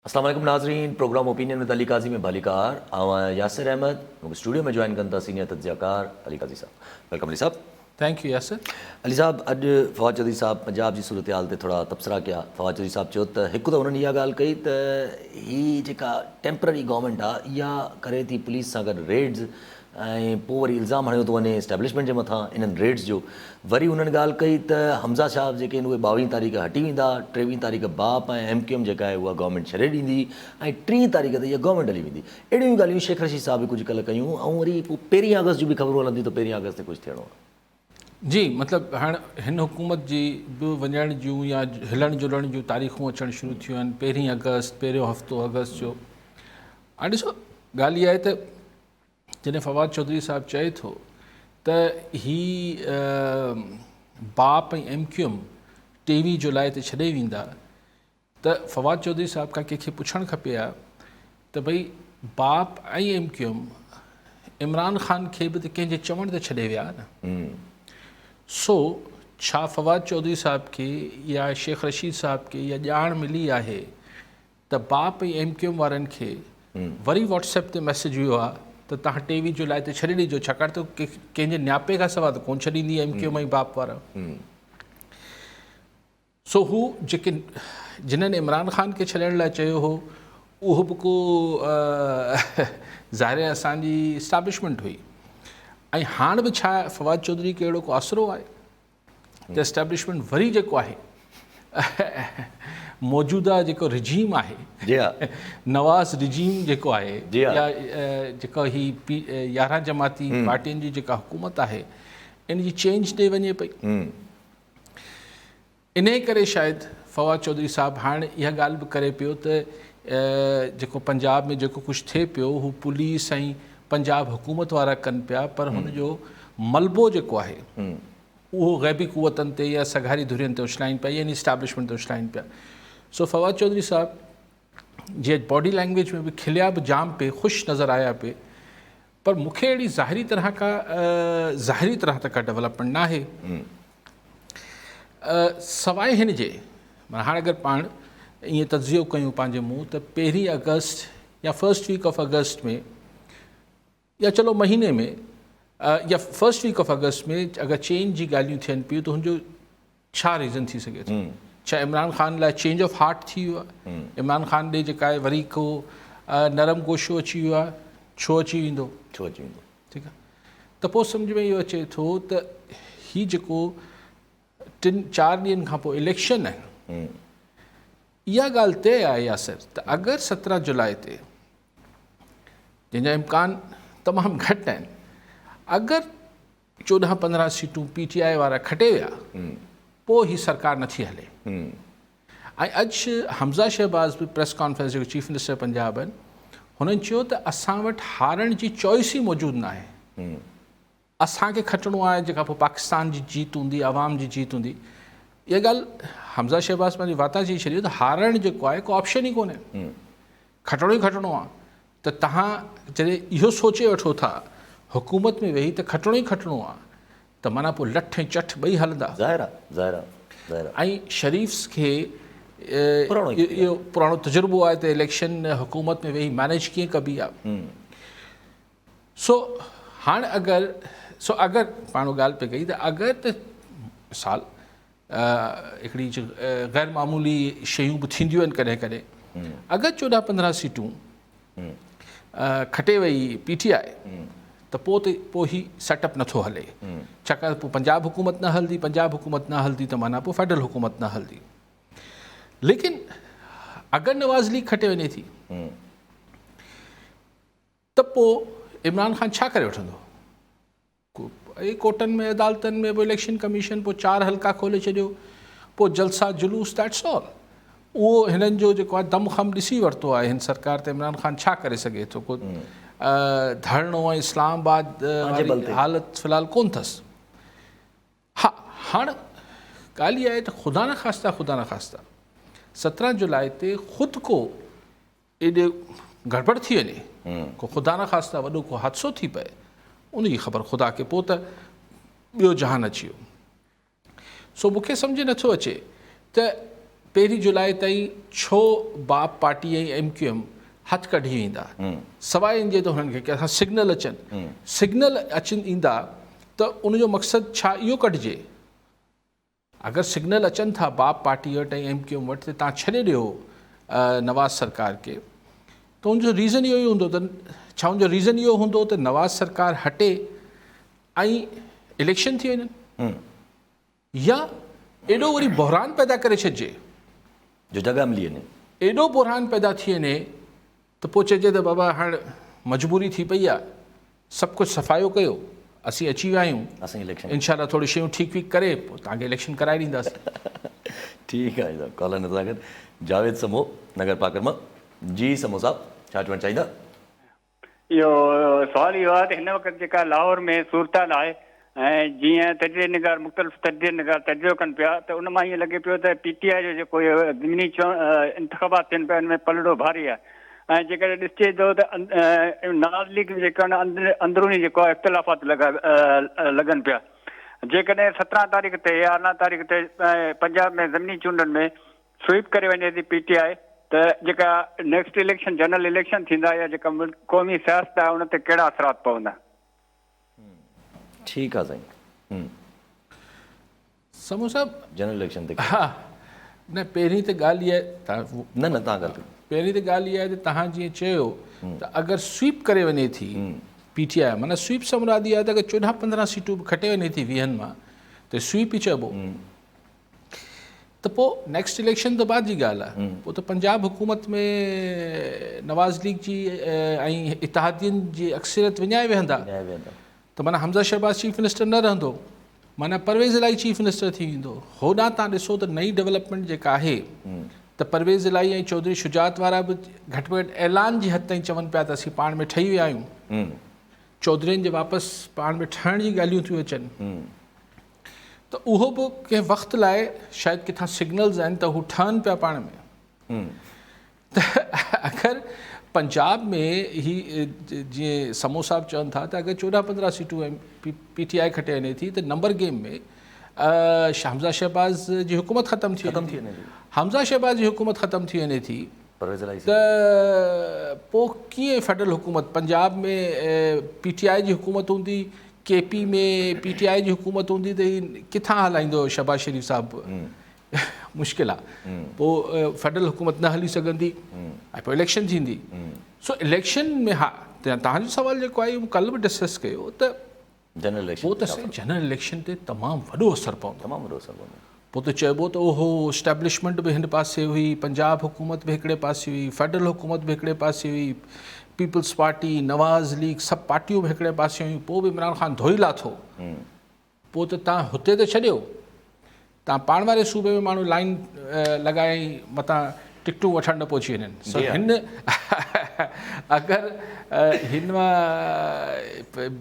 اسلام عليڪم ناظرين programme opinion with Ali Qazi ۾ ڀليڪار آئون آهيان ياسر احمد مونکي اسٽوڊيو ۾ جوائن ڪن ٿا سينيئر تجزيه ڪار علي قاضي صاحب welcome Ali صاحب. Thank you Yasir. Ali صاحب اڄ فواد چوڌري صاحب پنجاب جي صورتحال تي ٿورا تبصرا ڪيا فواد چوڌري صاحب چيو ته هڪ ته انهن اها ڳالهه ڪئي ته هي جيڪا ٽيمپرري گورنمينٽ آهي اها ڪري ٿي پوليس سان گڏ ريڊز ۽ پوء وري الزام هڻيو ٿو وڃي اسٽيبلشمينٽ جي مٿان انهن ريڊز جو. وري انهن ڳالهه ڪئي ته حمزه صاحب جيڪي آهن اهي ٻاويهين تاريخ هٽي ويندا، ٽيويهين تاريخ باپ ۽ ايم ڪيو ايم جيڪا آهي اها گورنمينٽ ڇڏي ڏيندي ۽ ٽيهين تاريخ تي اها گورنمينٽ هلي ويندي. اهڙيون ئي ڳالهيون شيخ رشيد صاحب به ڪجهه ڪلهه ڪيون ۽ وري پوء پهرين آگسٽ جون به خبرون هلن ٿيون ته پهرين آگسٽ تي ڪجهه ٿيڻو آهي. جي مطلب هاڻ هن حڪومت جي به وڃڻ جون يا هلڻ جلڻ جون تاريخون اچڻ شروع ٿيون آهن، پهرين آگسٽ، پهريون هفتو آگسٽ جو. هاڻ ڏسو ڳالهه اها آهي ته جڏهن فواد چوڌري صاحب چئي ٿو ته هي باپ ۽ ايم ڪيو ايم ٽيويهه جولاء تي ڇڏي ويندا ته فواد چوڌري صاحب کان ڪنهن کي پڇڻ کپي ها ته ڀئي باپ ۽ M Q M Imran Khan کي به ته ڪنهن جي چوڻ تي ڇڏي ويا نه سو ڇا فواد چوڌري صاحب کي يا شيخ رشيد صاحب کي يا ڄاڻ ملي آهي ته باپ ۽ ايم ڪيو ايم وارن کي وري واٽس ايپ تي ميسيج ويو آهي ته توهان ٽيويهه جولاء تي ڇڏي ڏجو ڇاڪاڻ ته ڪنهن جي نياپي کان سواء ته ڪونه ڇڏيندي ايم ڪيو ايم ۽ باپ وارا. سو هو جيڪي جنھن عمران خان کي ڇڏڻ لاء چيو هو اهو به ڪو ظاهر اسان جي اسٽابلشمينٽ هئي ۽ هاڻ به ڇا فواد چوڌري کي اهڙو ڪو آسرو آهي ته اسٽيبلشمينٽ وري جيڪو آهي موجوده جيڪو رجيم آهي جي ها نواز رجيم جيڪو آهي جي ها يا جيڪو هي 11 جماعتي پارٽين جي جيڪا حڪومت آهي ان جي چينج ڏي وڃي پئي انهي ڪري شايد فواد چوڌري صاحب هاڻ اها ڳالهه به ڪري پيو ته جيڪو پنجاب ۾ جيڪو ڪجهه ٿئي پيو هو پوليس ۽ پنجاب حڪومت وارا ڪن پيا پر هن جو ملبو جيڪو آهي اهو غيبي قوتن تي يا سگهاري ڌرين تي اڇلائين پيا يعني اسٽيبلشمينٽ تي اڇلائين پيا. سو فواد چوڌري صاحب جي اڄ باڊي لينگويج ۾ به کليا به جام پي خوش نظر آيا پي پر مون کي اهڙي ظاهري طرح کا ظاهري طرح ته ڪا ڊولپمينٽ ناهي سواء هن جي معنيٰ هاڻ اگر پاڻ ائين تجزيو ڪيون پنهنجي منهن ته پهرين آگسٽ يا فرسٽ ويڪ آف آگسٽ ۾ يا چلو مهيني ۾ يا فرسٽ ويڪ آف آگسٽ ۾ اگر چينج جي ڳالهيون ٿين پيون ته هن جو ڇا ريزن ٿي سگهي ٿو؟ ڇا عمران خان لاء چينج آف هارٽ ٿي ويو آهي؟ عمران خان ڏي جيڪا آهي وري ڪو نرم گوشو اچي ويو آهي؟ ڇو اچي ويندو؟ ڇو اچي ويندو؟ ٺيڪ آهي ته پوء سمجهه ۾ اهو اچي ٿو ته هي جيڪو ٽن چار ڏينهن کان پوء اليڪشن آهن اها ڳالهه طئي آهي ياسر ته اگر 17 جولاء تي جنهن جا امڪان تمام گهٽ آهن اگر 14 15 سيٽون پي ٽي آء وارا کٽي ويا پوء هي سرڪار نٿي هلي ۽ اڄ حمزه شهباز به پريس ڪانفرنس جيڪو چيف منسٽر پنجاب آهن هنن چيو ته اسان وٽ هارڻ جي چوائس ئي موجود ناهي اسان کي کٽڻو آهي جيڪا پوء پاڪستان جي جيت هوندي عوام جي جيت هوندي اها ڳالهه حمزه شهباز پنهنجي واتان چئي ڇڏي ته هارڻ جيڪو آهي ڪو آپشن ئي ڪونهي کٽڻو ئي کٽڻو آهي ته تهان جڏهن اهو سوچي وٺو ٿا حڪومت ۾ ويهي ته کٽڻو ئي کٽڻو آهي ته معنيٰ پوء لٺ ۽ چٺ ٻئي هلندا ظاهر آهي ظاهر آهي ظاهر آهي ۽ شريفس کي اهو پراڻو تجربو آهي ته اليڪشن حڪومت ۾ ويهي مينيج ڪيئن ڪبي آهي سو هاڻ اگر سو اگر پاڻ ڳالهه پئي ڪئي ته اگر ته مثال هڪڙي غير معمولي شيون به ٿينديون آهن ڪڏهن ڪڏهن اگر 14 15 سيٽون کٽي وئي پي ٽي آء ته پوء ته پوء هي سيٽ اپ نٿو هلي ڇاڪاڻ پوء پنجاب حڪومت نه هلندي پنجاب حڪومت نه هلندي ته معنيٰ پوء فيڊرل حڪومت نه هلندي ليڪن اگر نواز ليگ کٽي وڃي ٿي ته پوء عمران خان ڇا ڪري وٺندو؟ ڪورٽن ۾ عدالتن ۾ پوء اليڪشن ڪميشن پوء چار حلقا کولي ڇڏيو پوء جلسا جلوس that's all اهو هنن جو جيڪو آهي دم خم ڏسي ورتو آهي هن سرڪار ته عمران خان ڇا ڪري سگهي ٿو ڪو ڌرڻو ۽ اسلام آباد واري حالت في الحال ڪون اٿس ها هاڻ ڳالهه اها آهي ته خدا نخواسته خدا نخواسته 17 جولاء تي خود ڪو ايڏي گڙٻڙ ٿي وڃي، ڪو خدا نخواسته وڏو ڪو حادثو ٿي پئي، ان جي خبر خدا کي، پوء ته ٻيو جهان اچي ويو. سو مون کي سمجهه نٿو اچي ته پهرين جولاء تائين ڇو باپ پارٽي ۽ ايم ڪيو ايم هٿ ڪڍي ويندا سواء ان جي ته هنن کي ڪنهن سگنل اچن سگنل اچن ايندا ته ان جو مقصد ڇا اهو ڪڍجي اگر سگنل اچن ٿا باپ پارٽي وٽ ۽ ايم ڪيو ايم وٽ ته تان ڇڏي ڏيو نواز سرڪار کي ته ان جو ريزن اهو ئي هوندو ته ڇا ان جو ريزن اهو هوندو ته نواز سرڪار هٽي ۽ اليڪشن ٿي وڃن يا ايڏو وري بحران پيدا ڪري ڇڏجي جو جڳهه ملي وڃي. ايڏو بحران پيدا ٿي وڃي ته پوء چئجي ته بابا هاڻ مجبوري ٿي پئي آ سڀ ڪجهه صفايو ڪيو اسين اچي ويا آهيون اسين اليڪشن انشاء الله ٿوري شيون ٺيڪ ويڪ ڪري پوء توهان کي اليڪشن ڪرائي ڏينداسين. ٺيڪ آهي صاحب ڪالر نظر گڏ جاويد سمو نگر پاڪر مان جي سمو صاحب ڇا چوڻ چاهيندا. اهو سوال اهو آهي ته هن وقت جيڪا لاهور ۾ صورتحال آهي ۽ جيئن تجزيي نگار مختلف تجزيي نگار تجزيو ڪن پيا ته ان مان ائين لڳي پيو ته پي ٽي آء جو جيڪو اهو ضمني انتخابات ٿين پيا ان ۾ پلڙو ڀاري آهي ۽ جيڪڏهن ڏسجي ٿو ته نواز ليگ ۾ جيڪو آهي اندروني جيڪو آهي اختلافات لڳا لڳن پيا جيڪڏهن 17 تاريخ تي يا 18 تاريخ تي پنجاب ۾ ضمني چونڊن ۾ سوئيپ ڪري وڃي ٿي پي ٽي آء ته جيڪا نيڪسٽ اليڪشن جنرل اليڪشن ٿيندا يا جيڪا قومي سياست آهي ان تي ڪهڙا اثرات پوندا. ٺيڪ آ سائين. سمون صاحب جنرل اليڪشن تي ها نه پهرين ته ڳالهه اها آهي نه نه تان ڳالهه ڪيو پهرين ته ڳالهه اها آهي ته تهان جيئن چيو ته اگر سوئيپ ڪري وڃي ٿي پي ٽي آء معنيٰ سوئيپ سان مراد اها آهي ته اگر 14 15 سيٽون به کٽي وڃي ٿي 20 مان ته سوئيپ ئي چئبو ته پوء نيڪسٽ اليڪشن ته بعد جي ڳالهه آهي پوء ته پنجاب حڪومت ۾ نواز ليگ جي ۽ اتحادين جي اڪثريت وڃائي ويهندا ته معنيٰ حمزه شهباز چيف منسٽر نه رهندو معنيٰ پرويز الاهي چيف منسٽر ٿي ويندو هوڏانهن تان ڏسو ته نئين ڊولپمينٽ جيڪا آهي ته پرويز الاهي ۽ چوڌري شجاعت وارا به گهٽ ۾ گهٽ اعلان جي حد تائين چون پيا ته اسين پاڻ ۾ ٺهي ويا آهيون چوڌرين جي واپس پاڻ ۾ ٺهڻ جي ڳالهيون ٿيون اچن ته اهو به ڪنهن وقت لاء شايد ڪٿان سگنلز آهن ته هو ٺهن پيا پاڻ ۾ ته اگر پنجاب ۾ هي جيئن سمو صاحب چون ٿا ته اگر 14 15 سيٽون پي ٽي آء کٽي وڃي ٿي ته نمبر گيم ۾ حمزه شهباز جي حڪومت ختم ٿي وڃي ٿي حمزه شهباز جي حڪومت ختم ٿي وڃي ٿي ته پوء ڪيئن فيڊرل حڪومت پنجاب ۾ پي ٽي آء جي حڪومت هوندي ڪي پي ۾ پي ٽي آء جي حڪومت هوندي ته هي ڪٿان هلائيندو شهباز شريف صاحب مشڪل آ پوء فيڊرل حڪومت نه هلي سگهندي ۽ پوء اليڪشن ٿيندي سو اليڪشن ۾ ها تهان جو سوال جيڪو آهي مون ڪلهه به ڊسڪس ڪيو ته جنرل اليڪشن پوء ته جنرل اليڪشن تي تمام وڏو اثر پوندو تمام وڏو اثر پوندو پوء ته چئبو ته اهو اسٽيبلشمينٽ به هن پاسي هئي، پنجاب حڪومت به هڪڙي پاسي هئي، فيڊرل حڪومت به هڪڙي پاسي هئي، پيپلز پارٽي، نواز ليگ سڀ پارٽيون به هڪڙي پاسي هيون، پوء به عمران خان ڌوئي لاٿو. پوء ته تان هتي ته ڇڏيو، تان پاڻ واري صوبي ۾ ماڻهو لائين لڳائي متان ٽڪٽون وٺڻ نه پهچي وڃن. سو هن اگر هن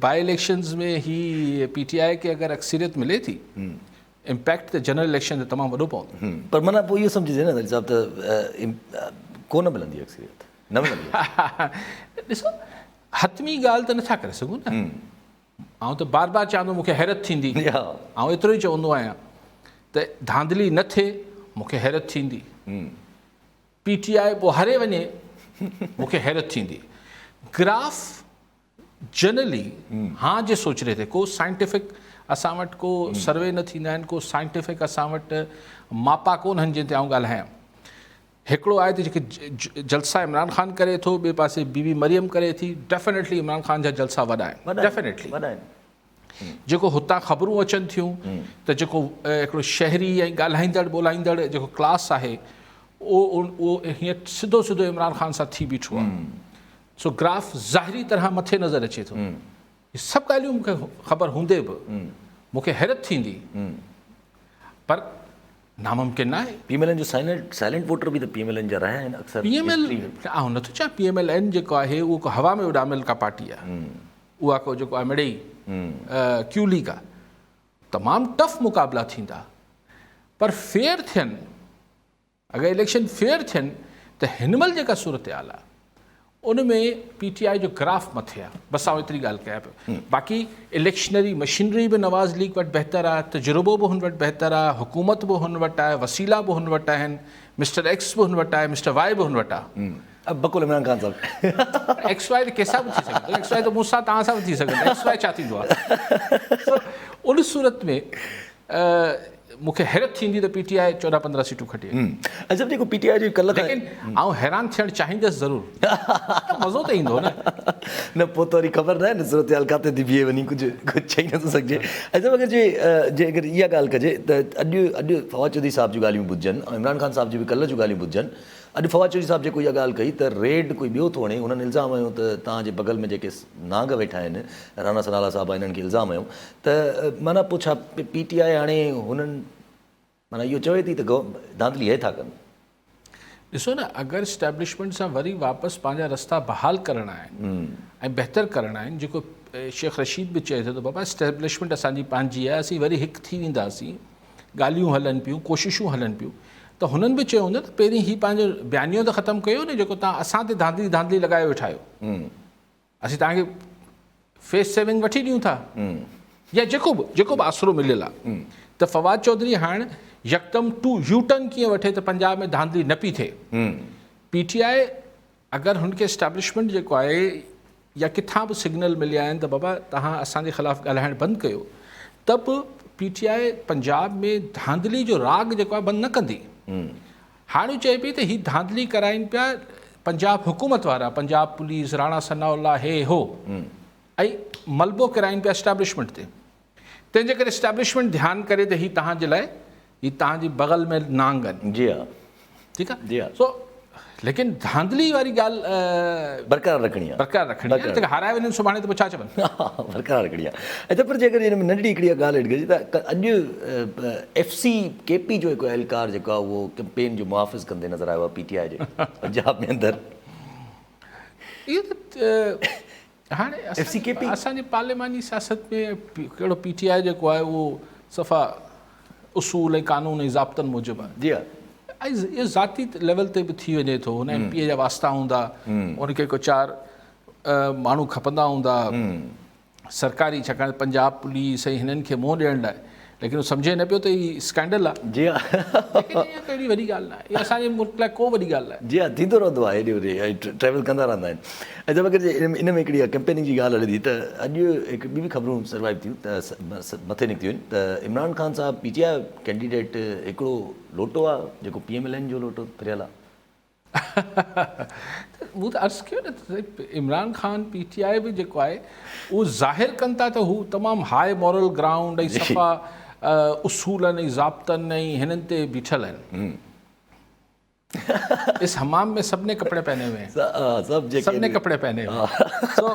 باء اليڪشنز ۾ هي پي ٽي آء کي اگر اڪثريت ملي ٿي امپيڪٽ ته جنرل اليڪشن تي تمام وڏو پوندو. پر معنيٰ پوء اهو سمجهجي نه علي صاحب ته ڪو نه ملندي اڪثريت نه ملندي. ڏسو حتمي ڳالهه ته نٿا ڪري سگهون نه. آئون ته بار بار چوان ٿو مون کي حيرت ٿيندي. آئون ايترو ئي چوندو آهيان ته ڌانڌلي نه ٿئي مون کي حيرت ٿيندي. پي ٽي آء پوء هري وڃي مون کي حيرت ٿيندي. گراف جنرلي هان جي سوچري تي ڪو سائنٽيفڪ اسان وٽ ڪو سروي نه ٿيندا آهن ڪو سائنٽيفڪ اسان وٽ ماپا ڪونهن جنهن تي آئون ڳالهايان هڪڙو آهي ته جيڪي جلسا عمران خان ڪري ٿو ٻئي پاسي بي بي مريم ڪري ٿي ڊيفينيٽلي عمران خان جا جلسا وڏا آهن ڊيفينيٽلي جيڪو هتان خبرون اچن ٿيون ته جيڪو هڪڙو شهري ۽ ڳالهائيندڙ ٻولائيندڙ جيڪو ڪلاس آهي اهو اهو هيئن سڌو سڌو عمران خان سان ٿي بيٺو آهي سو گراف ظاهري طرح مٿي نظر اچي ٿو. هي سڀ ڳالهيون مون کي خبر هوندي به مون کي حيرت ٿيندي پر ناممڪن ناهي. پي ايم ايل اين جو سائلنٽ ووٽر به ته پي ايم ايل اين جا رهيا آهن اڪثر. پي ايم ايل آئون نٿو چوان پي ايم ايل اين جيڪو آهي اهو ڪو هوا ۾ اڏاميل ڪا پارٽي آهي اها ڪو جيڪو آهي مڙئي ڪيو ليگ آهي تمام ٽف مقابلا ٿيندا پر فيئر ٿين. اگر اليڪشن فيئر ٿين ته هن مهل جيڪا صورتحال آهي ان ۾ پي ٽي آء جو گراف مٿي آهي بس آئون ايتري ڳالهه ڪيان پيو باقي اليڪشنري مشينري به نواز ليگ وٽ بهتر آهي تجربو به هن وٽ بهتر آهي حڪومت به هن وٽ آهي وسيلا به هن وٽ آهن مسٽر ايڪس به هن وٽ آهي مسٽر وائي به هن وٽ آهي. بقول عمران خان صاحب. ايڪس وائي ته ڪنهن سان به ٿي سگهي ٿو ايڪس وائي ته مون سان توهان سان به ٿي سگهي ٿو ايڪس وائي ڇا ٿيندو آهي سو ان صورت ۾ مون کي حيرت ٿيندي ته پي ٽي آء 14 15 سيٽون کٽي. اچب جيڪو پي ٽي آء جي ڪلهه کان ليڪن آئون حيران ٿيڻ چاهيندس ضرور ته مزو ته ايندو نه. نه پوء ته وري خبر ناهي نه صورتحال ڪاٿي ٿي بيهي وڃي ڪجهه ڪجهه چئي نٿو سگهجي. اچب اگر جي جي اگر اها ڳالهه ڪجي ته اڄ اڄ فواد چوڌري صاحب جون ڳالهيون ٻڌجن ۽ عمران خان صاحب جون به ڪلهه جون ڳالهيون ٻڌجن اڄ فواد چوڌري صاحب جيڪو اها ڳالهه ڪئي ته ريڊ ڪوئي ٻيو ٿو هڻي هنن الزام هنيو ته توهان جي بغل ۾ جيڪي نانگ ويٺا آهن رانا ثناء الله صاحب انهن کي الزام هنيو ته معنيٰ پوء ڇا پي ٽي آء هاڻي هنن معنيٰ اهو چوي ٿي ته ڌانڌلي هي ٿا ڪن. ڏسو نه اگر اسٽيبلشمينٽ سان وري واپس پنهنجا رستا بحال ڪرڻا آهن ۽ بهتر ڪرڻا آهن جيڪو شيخ رشيد به چئي ٿو ته بابا اسٽيبلشمينٽ اسان جي پنهنجي آهي اسين وري هڪ ٿي وينداسين ڳالهيون هلن پيون ڪوششون هلن پيون ته هنن به چيو هوندو ته پهرين هي پنهنجو بيانيو ته ختم ڪيو نه جيڪو توهان اسان تي ڌانڌلي ڌانڌلي لڳايو ويٺا آهيو اسين توهان کي فيس سيونگ وٺي ڏيون ٿا يا جيڪو به جيڪو به آسرو مليل آهي ته فواد چوڌري هاڻ يڪدم ٽو يو ٽرن ڪيئن وٺي ته پنجاب ۾ ڌانڌلي نه پي ٿئي پي ٽي آء اگر هن کي اسٽيبلشمينٽ جيڪو آهي يا ڪٿان به سگنل مليا آهن ته بابا توهان اسان جي خلاف ڳالهائڻ بند ڪيو ته به پي ٽي آء پنجاب ۾ ڌانڌلي جو راڳ جيڪو آهي بند نه ڪندي. هاڻ هو چئي پئي ته هي ڌانڌلي ڪرائين پيا پنجاب حڪومت وارا، پنجاب پوليس، راڻا ثناء الله هي هو ۽ ملبو ڪرائين پيا اسٽيبلشمينٽ تي. تنهن جي ڪري اسٽيبلشمينٽ ڌيان ڪري ته هي توهان جي لاء هي توهان جي بغل ۾ نانگ آهن. جي ها. ٺيڪ آ. جي ها. سو ليڪن ڌانڌلي واري ڳالهه برقرار رکڻي آ. برقرار رکڻي آ ته هارائي وڃن سڀاڻي ته پوء ڇا چون. برقرار رکڻي آ. اچا پر جيڪر ان ۾ ننڍڙي هڪڙي ڳالهه ايڊ ڪجي ته اڄ ايف سي ڪي پي جو هڪ اهلڪار جيڪو آ اهو ڪمپين جو محافظ ڪندي نظر آيو آ پي ٽي آء جي پنجاب ۾ اندر. اهو ته هاڻي اسان جي پارلياماني سياست ۾ ڪهڙو پي ٽي آء جيڪو آهي اهو صفا اصول ۽ قانون ۽ ضابطن موجب آهي. جي ها. ۽ اهو ذاتي ليول تي به ٿي وڃي ٿو. هن ايم پي اي جا واسطا هوندا، ان کي ڪو چار ماڻهو کپندا هوندا سرڪاري، ڇاڪاڻ ته پنجاب پوليس ۽ هنن کي منهن ڏيڻ لاء. ليڪن هو سمجهي نه پيو ته هي اسڪينڊل آهي. جي ها. ليڪن اها ڪهڙي وڏي ڳالهه ناهي. اها اسان جي ملڪ لاء ڪو وڏي ڳالهه ناهي. جي ها ٿيندو رهندو آهي هيڏي هوڏي ۽ ٽريول ڪندا رهندا آهن. اچا مگر جي ان ۾ هڪڙي ڪيمپيننگ جي ڳالهه هلي ٿي ته اڄ هڪ ٻي به خبرون سروائيو ٿيون ته مٿي نڪتيون آهن ته عمران خان صاحب پي ٽي I candidate هڪڙو لوٽو آهي جيڪو پي ايم ايل اين جو لوٽو ڦريل آهي. مون ته عرض ڪيو نه ته عمران خان پي ٽي آء به جيڪو آهي اهو ظاهر ڪن ٿا ته هو تمام هاء مورل گرائونڊ ۽ صفا اصولن ۽ ضابطن ۽ هنن تي بيٺل آهن. اس حمام ۾ سب ني ڪپڙي پهني هوئي هين. سب ني ڪپڙي پهني هوئي هين. سو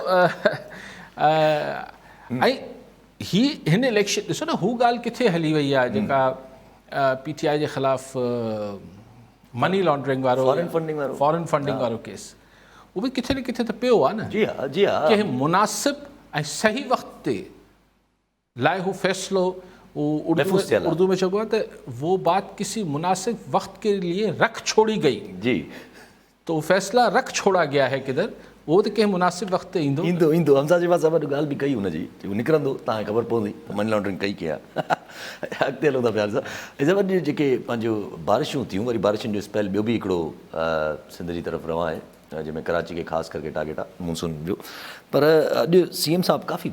۽ هي هن اليڪشن ڏسو نه هو ڳالهه ڪٿي هلي وئي آهي جيڪا پي ٽي آء جي خلاف مني لانڊرنگ وارو فارن فنڊنگ وارو فارن فنڊنگ وارو ڪيس اهو به ڪٿي نه ڪٿي ته پيو آهي نه. جي ها جي ها. ڪنهن مناسب ۽ صحيح وقت تي لاء هو فيصلو محفوظ ٿيل آهي. اردو ۾ چئبو آهي ته وو بات ڪسي مناسب وقت ڪي ليي رک ڇوڙي گئي. جي. تو وو فيصله رک ڇوڙا گيا هي ڪڌر اهو ته ڪنهن مناسب وقت تي ايندو. ايندو ايندو حمزه شفا صاحب اڄ ڳالهه به ڪئي ان جي اهو نڪرندو توهان کي خبر پوندي ته مني لانڊرنگ ڪئي ڪنهن آهي اڳتي هلون ٿا پيار سان صاحب اڄ جيڪي پنهنجو بارشون ٿيون وري بارشن جو اسپيل ٻيو به هڪڙو سنڌ جي طرف روان آهي جنهن ۾ ڪراچي کي خاص ڪرڪي ٽارگيٽ آهي مونسون جو پر اڄ سي ايم صاحب ڪافي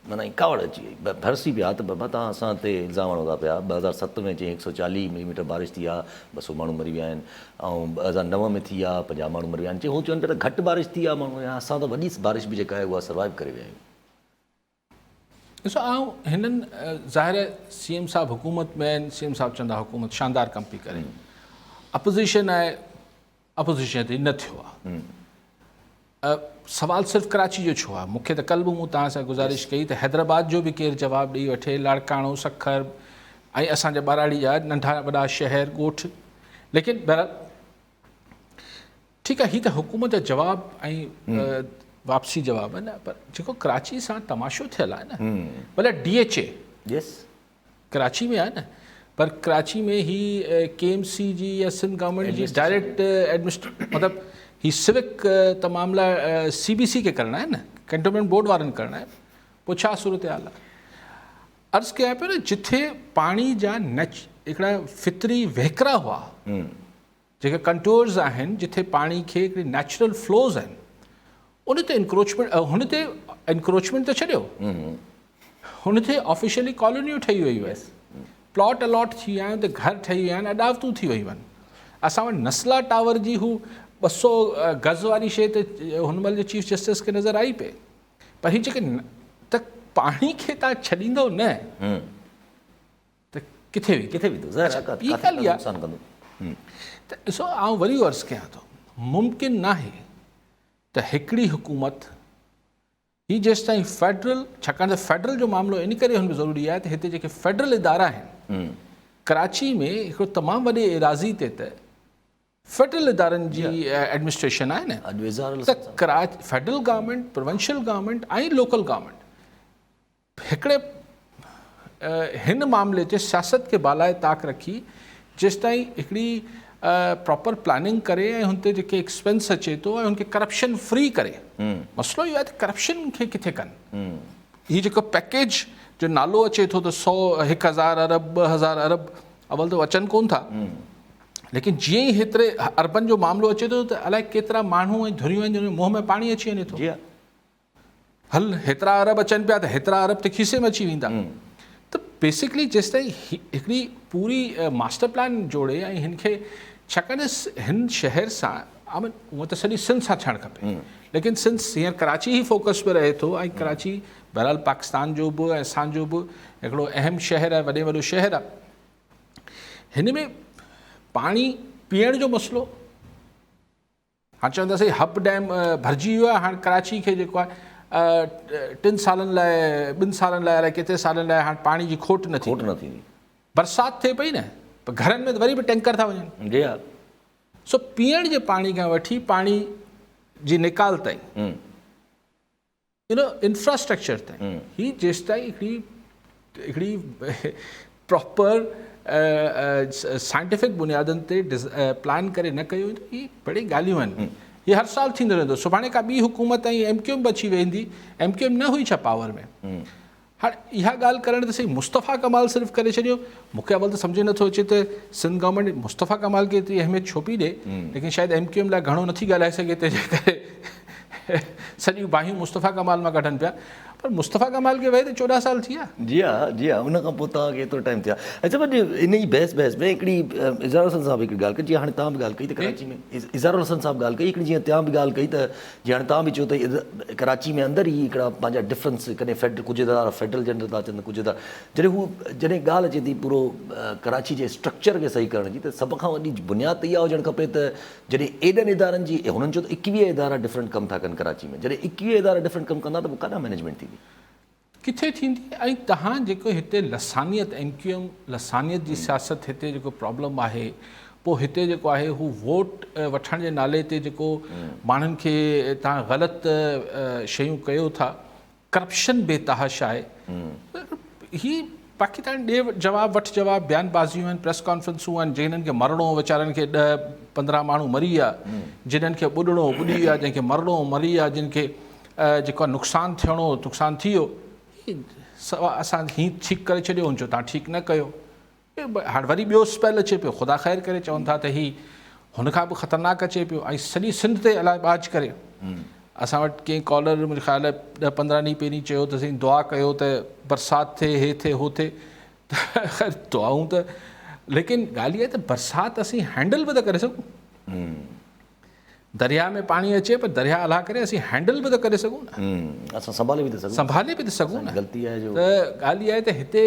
معنيٰ ائين ڪاوڙ اچي وئي، ڀرسي پيا ته بابا توهان اسان تي الزام هڻو ٿا پيا، 2007 ۾ چئين 140 ملي ميٽر بارش ٿي آ، 200 ماڻهو مري ويا آهن ۽ 2009 ۾ ٿي آ، 50 ماڻهو مري ويا آهن، چئين هو چون پيا ته گهٽ بارش ٿي آ ماڻهو يا اسان ته وڏي بارش به جيڪا آهي اها سروائيو ڪري ويا آهيون. ڏسو آئون هنن ظاهر آهي سي ايم صاحب حڪومت ۾ آهن، سي ايم صاحب چوندا حڪومت شاندار ڪم پئي ڪري، اپوزيشن آهي اپوزيشن تي نه ٿيو آهي. سوال صرف ڪراچي جو ڇو آهي؟ مون کي ته ڪلهه به مون توهان سان گذارش ڪئي ته حيدرآباد جو به ڪير جواب ڏئي وٺي، لاڙڪاڻو، سکر ۽ اسان جا ٻهراڙي جا ننڍا وڏا شهر، ڳوٺ. ليڪن بهرحال ٺيڪ آهي هي ته حڪومت جا جواب ۽ واپسي جواب آهن نه پر جيڪو ڪراچي سان تماشو ٿيل آهي نه ڀلا ڊي ايڇ اي ڪراچي ۾ آهي نه پر ڪراچي ۾ هي ڪي ايم سي جي يا سنڌ گورنمينٽ جي ڊائريڪٽ ايڊمنسٽريٽ مطلب هي سوڪ ته معاملا سي بي سي کي ڪرڻا آهن نه، ڪينٽونمينٽ بورڊ وارن ڪرڻا آهن، پوء ڇا صورتحال آهي؟ عرض ڪيان پيو نه جٿي پاڻي جا نچ هڪڙا فطري وهڪرا هئا، جيڪي ڪنٽورز آهن، جٿي پاڻي کي هڪڙي نيچرل فلوز آهن، ان تي انڪروچمينٽ، هن تي انڪروچمينٽ ته ڇڏيو، هن تي آفيشلي ڪالونيون ٺهي ويون آهن، پلاٽ الاٽ ٿي ويا آهن، اتي گهر ٺهي ويا آهن، اڏاوتون ٿي ويون آهن. اسان وٽ نسلا ٽاور جي هو 200 گز واري شيء ته هن مهل جي چيف جسٽس کي نظر آئي پئي، پر هي جيڪي ته پاڻي کي تان ڇڏيندو نه ته ڪٿي ويندو؟ ڪٿي ويندو؟ ظاهر آهي ٻي ڳالهه اها نقصان ڪندو. ته ڏسو آئون وري عرض ڪيان ٿو، ممڪن ناهي ته هڪڙي حڪومت هي جيستائين فيڊرل، ڇاڪاڻ ته فيڊرل جو معاملو ان ڪري هن ۾ ضروري آهي ته هتي جيڪي فيڊرل ادارا آهن ڪراچي ۾ هڪڙو تمام وڏي ايراضي تي ته فيڊرل ادارن جي ايڊمنسٽريشن آهي نه، ته Karachi federal government, provincial government ۽ local government هڪڙي هن معاملي تي سياست کي بالائي طاق رکي جيستائين هڪڙي پراپر پلاننگ ڪري ۽ هن تي جيڪي ايڪسپينس اچي ٿو ۽ هن کي ڪرپشن فري ڪري. مسئلو اهو آهي ته ڪرپشن کي ڪٿي ڪن. هي جيڪو پيڪيج جو نالو اچي ٿو ته سو هڪ هزار ارب 2000 ارب، اول ته اچن ڪون ٿا، ليڪن جيئن ئي هيتري اربن جو معاملو اچي ٿو ته الائي ڪيترا ماڻهو ۽ ڌريون آهن جن جي منهن ۾ پاڻي اچي وڃي ٿو. هل هيترا ارب اچن پيا ته هيترا ارب ته کيسي ۾ اچي ويندا. ته بيسڪلي جيستائين هڪڙي پوري ماسٽر پلان جوڙي ۽ هن کي، ڇاڪاڻ ته هن شهر سان آمن هونء ته سڄي سنڌ سان ٿيڻ کپي، ليڪن سنڌ هينئر ڪراچي ئي فوڪس ۾ رهي ٿو ۽ ڪراچي بهرحال پاڪستان جو به ۽ اسان جو به هڪڙو اهم شهر آهي، وڏي وڏو شهر آهي. هن ۾ پاڻي پيئڻ جو مسئلو، هاڻ چون ٿا سائين حب ڊيم ڀرجي ويو آهي، هاڻ ڪراچي کي جيڪو آهي 3 سالن لاء 2 سالن لاء الائي ڪيتري سالن لاء هاڻ پاڻي جي کوٽ نه ٿيندي. کوٽ نه ٿيندي. برسات ٿئي پئي نه پر گهرن ۾ ته وري به ٽينڪر ٿا وڃن. جي ها. سو پيئڻ جي پاڻي کان وٺي پاڻي جي نيڪال تائين. يو نو انفراسٽرڪچر تائين هي جيستائين هڪڙي هڪڙي پراپر سائنٽيفڪ بنيادن تي پلان ڪري نه ڪيو ويندو، هي بڙي ڳالهيون آهن. هي هر سال ٿيندو رهندو. سڀاڻي ڪا ٻي حڪومت ۽ ايم ڪيو ايم به اچي ويندي. ايم ڪيو ايم نه هئي ڇا پاور ۾؟ هاڻ اها ڳالهه ڪرڻ ته سائين مصطفيٰ ڪمال صرف ڪري ڇڏيو، مون کي اول ته سمجهه نٿو اچي ته سنڌ گورنمينٽ مصطفيٰ ڪمال کي ايتري اهميت ڇو پئي ڏي، ليڪن شايد ايم ڪيو ايم لاء گهڻو نٿي ڳالهائي سگهي تنهن جي ڪري سڄيون باهيون مصطفيٰ ڪمال مان ڪڍن پيا، پر مصطفيٰ ڪمال کي وئي ته 14 سال ٿي ويا. جي ها جي ها ان کان پوء توهان کي ايترو ٽائيم ٿيو آهي. اڇا پر ان ئي بحث بحث ۾ هڪڙي اظهار حسن صاحب هڪڙي ڳالهه ڪئي جيئن هاڻي توهان به ڳالهه ڪئي ته ڪراچي ۾ اظهار الحسن صاحب ڳالهه ڪئي هڪڙي جيئن توهان به ڳالهه ڪئي ته جي هاڻي توهان به چيو ته ڪراچي ۾ اندر ئي هڪڙا پنهنجا ڊفرنس ڪڏهن فيڊرل ڪجهه ادارا فيڊرل جي اندر ٿا اچن ته ڪجهه ادارا جڏهن هو جڏهن ڳالهه اچي ٿي پورو ڪراچي جي اسٽرڪچر کي صحيح ڪرڻ جي ته سڀ کان وڏي بنياد ته اها هجڻ کپي ته جڏهن ايڏن ادارن جي هنن چيو ته 21 ادارا ڊفرنٽ ڪم ٿا ڪن ڪراچي ۾ جڏهن 21 ادارا ڊفرنٽ ڪم ڪندا ته پوء ڪاڏانهن مئنيجمينٽ ٿيندي؟ ڪٿي ٿيندي ۽ تهان جيڪو هتي لسانيت ايم ڪيو ايم لسانيت جي سياست هتي جيڪو پرابلم آهي پوء هتي جيڪو آهي هو ووٽ وٺڻ جي نالي تي جيڪو ماڻهن کي تهان غلط شيون ڪيو ٿا ڪرپشن بي تحاش آهي هي باقي تهان ڏي جواب وٺ جواب بيان بازيون آهن پريس ڪانفرنسون آهن جنهن کي مرڻو ويچارن کي 10 15 ماڻهو مري ويا جنهن کي ٻڏڻو ٻڏي ويا جنهن کي مرڻو مري ويا جن کي جيڪو آهي نقصان ٿيڻو هو نقصان ٿي ويو. سوا اسان هي ٺيڪ ڪري ڇڏيو هن چيو تان ٺيڪ نه ڪيو. هاڻ وري ٻيو اسپيل اچي پيو خدا خير ڪري چون ٿا ته هي هن کان به خطرناڪ اچي پيو ۽ سڄي سنڌ تي الائي ٻاجهه ڪري. اسان وٽ ڪنهن ڪالر منهنجي خيال آهي 10 15 ڏينهن پهرين چيو ته سائين دعا ڪيو ته برسات ٿئي هي ٿئي هو ٿئي ته خير دعائون ته ليڪن ڳالهه اها آهي ته برسات اسين هينڊل به ته ڪري سگهون. درياء ۾ پاڻي اچي پر درياء الله ڪري اسين هينڊل به ته ڪري سگهون نه. اسان سنڀالي به ته سگهون. سنڀالي به ته سگهون نه. غلطي آهي جو. ته ڳالهه اها آهي ته هتي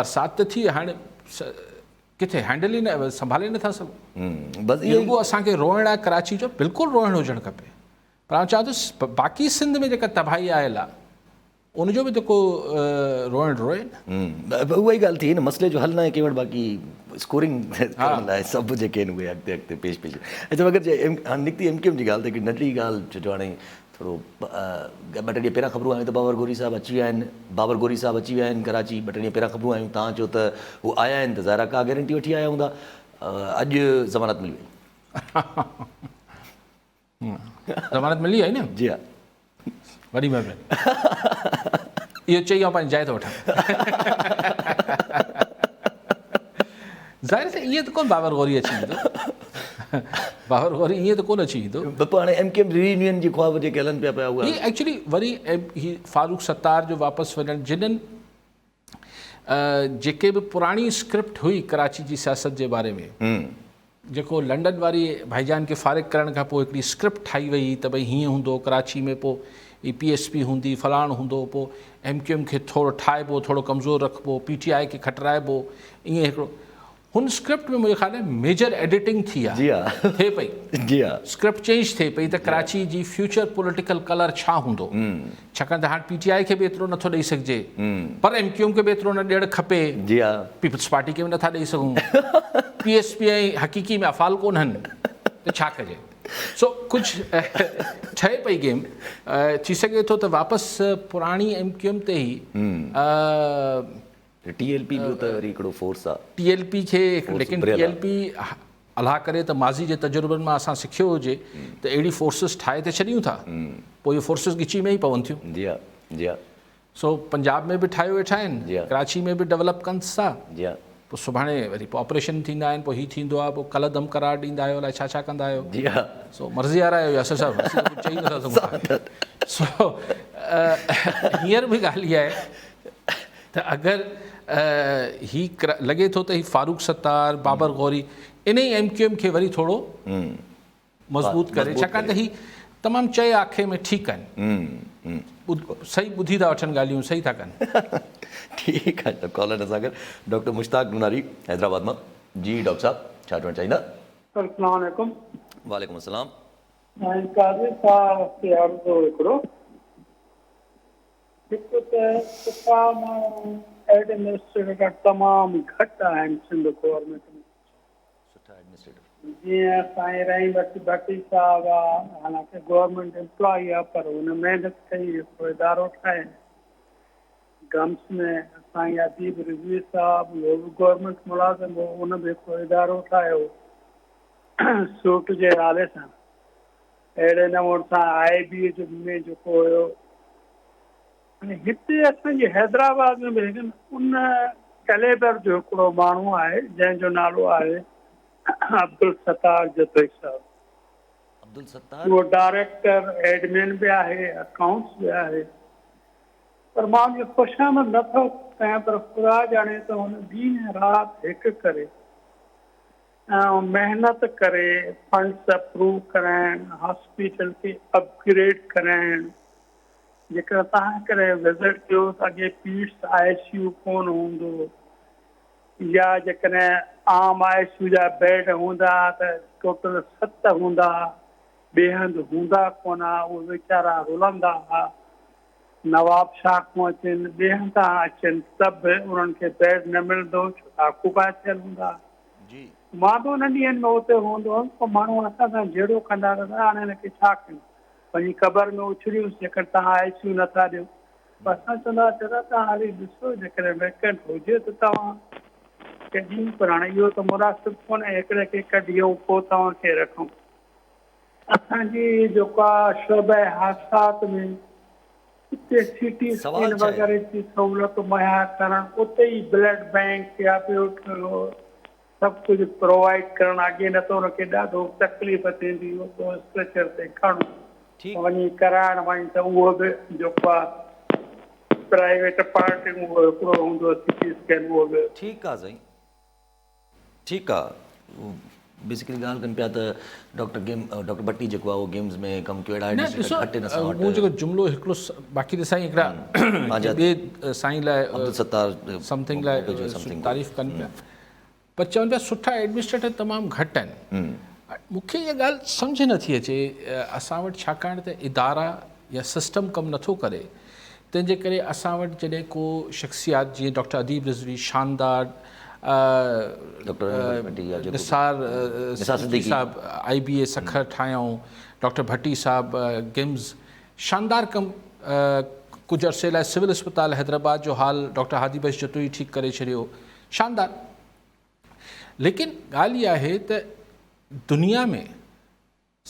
برسات ته ٿي هاڻي ڪٿي هينڊل ئي نه سنڀالي نه ٿا سگهون. بس اهو رڳو اسان کي روئڻ آهي ڪراچي جو بلڪل روئڻ هجڻ کپي پر آئون چوان ٿو باقي سنڌ ۾ جيڪا تباهي آيل آهي ان جو به ته ڪو روئڻ روئي نه. اها ئي ڳالهه ٿي نه مسئلي جو حل ناهي ڪنهن وٽ باقي اسڪورنگ ڪرڻ لاء سڀ جيڪي آهن اهي اڳتي اڳتي پيش پيش. اڇا مگر جي هاڻي نڪتي ايم ڪيو ايم جي ڳالهه ته هڪڙي ننڍڙي ڳالهه ڇو جو هاڻي ٿورو ٻه ٽي ڏينهن پهريان خبرون آيون ته بابر غوري صاحب اچي ويا آهن بابر غوري صاحب اچي ويا آهن ڪراچي ٻه ٽي ڏينهن پهريان خبرون آيون تان چيو ته هو آيا آهن ته ظاهر آهي ڪا گيرنٽي وٺي آيا هوندا اڄ ضمانت ملي وئي. ضمانت ملي آهي نه؟ جي ها. وڏي مهرباني. اهو چئي آئون پنهنجي جاء ٿو وٺان. ظاهر سائين ائين ته ڪونه بابر غوري اچي ويندو. بابر غوري ائين ته ڪونه اچي ويندو. پر پوء هاڻي ايم ڪيو ايم رييونين جي خواب جيڪي هلن پيا پيا اها. هي ايڪچولي وري هي فاروق ستار جو واپس وڃڻ جنھن جيڪي به پراڻي اسڪرپٽ هئي ڪراچي جي سياست جي باري ۾ جيڪو لنڊن واري ڀائيجان کي فارغ ڪرڻ کان پوء هڪڙي اسڪرپٽ ٺاهي وئي هئي ته ڀئي هيئن هوندو ڪراچي ۾ پوء هي پي ايس پي هوندي فلاڻ هوندو پوء ايم ڪيو ايم کي ٿورو ٺاهبو ٿورو ڪمزور رکبو پي ٽي آء کي کٽرائبو ائين هڪڙو هن اسڪرپٽ ۾ منهنجي خيال ۾ ميجر ايڊيٽنگ ٿي آهي ٿئي پئي جي ها اسڪرپٽ چينج ٿئي پئي ته ڪراچي جي فيوچر پوليٽيڪل ڪلر ڇا هوندو ڇاڪاڻ ته هاڻ پي ٽي آء کي به ايترو نٿو ڏئي سگهجي پر ايم ڪيو ايم کي به ايترو نه ڏيڻ کپي جي ها پيپلز پارٽي کي به نٿا ڏئي سگهون پي ايس پي ۽ حقيقي ۾ افعال ڪونهن ته ڇا ڪجي سو ڪجهه ٺهي پئي گيم ٿي سگهي ٿو ته واپس پراڻي ايم ڪيو ايم تي ئي ٽي ايل پي ٻيو ته وري هڪڙو فورس آ. ٽي ايل پي کي ليڪن ٽي ايل پي الله ڪري ته ماضي جي تجربن مان اسان سکيو هجي ته اهڙي فورسز ٺاهي ته ڇڏيون ٿا پوء اهي فورسز ڳچي ۾ ئي پون ٿيون. جي ها جي ها. سو پنجاب ۾ به ٺاهيو ويٺا آهن ڪراچي ۾ به ڊولپ ڪن ٿا جي ها. پوء سڀاڻي وري پوء آپريشن ٿيندا آهن پوء هي ٿيندو آهي پوء ڪالعدم قرار ڏيندا آهيو الائي ڇا ڇا ڪندا آهيو. جي ها. سو مرضي وارا آهيو ياسر صاحب اسين ته ڪجهه چئي نٿا سگهون. سو هينئر به ڳالهه اها آهي ته اگر هي لڳي ٿو ته هي فاروق ستار، بابر غوري انهي ايم ڪيو ايم کي وري ٿورو مضبوط ڪري ڇاڪاڻ ته هي تمام چئي آکي ۾ ٺيڪ آهن صحيح ٻڌي ٿا وٺن ڳالهيون صحيح ٿا ڪن. ٺيڪ آهي ته ڪالر اسان گڏ ڊاڪٽر مشتاق نوناري حيدرآباد مان جي ڊاڪٽر صاحب ڇا چوڻ چاهيندا. سر اسلام عليڪم. وعليڪم السلام. سائين قاضي صاحب کي عرض هو هڪڙو. هڪ ته سٺا ماڻهو ايڊمنسٽريٽر تمام گهٽ آهن سنڌ گورنمينٽ ۾. جيئن سائين رحيم بخش ڀٽي صاحب آ حالانڪه گورنمينٽ امپلائي آ پر هن محنت ڪئي هڪڙو ادارو ٺاهي گمس ۾ سائين اديب رضوي صاحب اهو به گورنمينٽ ملازم هو ان به هڪڙو ادارو ٺاهيو سوٽ جي نالي سان اهڙي نموني سان آء بي جو ۾ جيڪو هيو ۽ هتي اسان جي حيدرآباد ۾ به هڪ ان ڪليبر جو هڪڙو ماڻهو آهي جنهن جو نالو آهي عبدالستار جتوئي صاحب. عبدالستار. اهو ڊائريڪٽر ايڊمن به آهي اڪائونٽس به آهي پر مان ان جي خوشامد نه ٿو ڪيان پر خدا ڄاڻي ته هن ڏينهن رات هڪ ڪري ۽ محنت ڪري فنڊس اپروو ڪرائڻ، هاسپيٽل کي اپ گريڊ ڪرائڻ، جيڪڏهن توهان ڪڏهن وزٽ ڪيو ته اڳي پيڊس آء سي يو ڪونه هوندو هو يا جيڪڏهن عام آء سي يو جا بيڊ هوندا ها ته ٽوٽل 7 هوندا ها، ٻئي هنڌ هوندا ڪونه ها، اهي ويچارا رلندا ها، نواب شاهه کان اچن ٻئي هنڌان اچن ته به انهن کي بيڊ نه ملندو ڇو ته آڪوپائي ٿيل هوندا ها. جي. مان به انهن ڏينهن ۾ اتي هوندو هوس، پوء ماڻهو اسان سان جهيڙو ڪندا رهندا، هاڻي هن کي ڇا ڪيون؟ وڃي قبر ۾ اڇليونس، جيڪڏهن توهان آء سي يو نه ٿا ڏيو. پوء اسان چوندا هئاسين، دادا توهان هلي ڏسو، جيڪڏهن ويڪنٽ هجي ته توهان کي ڏيون، پر هاڻي اهو ته مناسب ڪونهي، هڪڙي کي ڪڍي ۽ پوء توهان کي رکون. اسان جي جيڪا شعبه حادثات ۾ اتي سي ٽي سوال اسڪين ڇا آهي؟ وغيره جي سهولت مهيا ڪرڻ، اتي ئي بلڊ بئنڪ يا ٻيو سڀ ڪجهه پرووائيڊ ڪرڻ، اڳي نه ته ان کي ڏاڍو تڪليف ٿيندي هئي اتو اسٽريچر تي کڻ وڃي ڪرائڻ وڃ ته اهو به جيڪو آهي پرائيويٽ پارٽيون اهو هڪڙو هوندو هو سي ٽي اسڪين اهو به. ٺيڪ آ سائين. ٺيڪ آ بيسيڪلي ڳالهه ڪن پيا ته ڊاڪٽر گيم ڊاڪٽر ڀٽي جيڪو آ اهو گيمز ۾ ڪم ڪيو اهڙا نه ڏسو گهٽ هن اسان وٽ مون جيڪو جملو هڪڙو باقي ته سائين هڪڙا ٻئي سائين لاء عبدالستار سمٿنگ لاء تعريف ڪن پيا پر چون پيا سٺا ايڊمنسٽريٽر تمام گهٽ آهن مون کي اها ڳالهه سمجهه نٿي اچي اسان وٽ ڇاڪاڻ ته ادارا يا سسٽم ڪم نٿو ڪري تنهن جي ڪري اسان وٽ جڏهن ڪو شخصيات جيئن ڊاڪٽر اديب رضوي شاندار نثار صديقي صاحب آئي بي اي سکر ٺاهيائون ڊاڪٽر ڀٽي صاحب گمز شاندار ڪم ڪجهه عرصي لاء سول اسپتال حيدرآباد جو حال ڊاڪٽر هادي بخش جتوئي ٺيڪ ڪري ڇڏيو شاندار ليڪن ڳالهه اها آهي ته دنيا ۾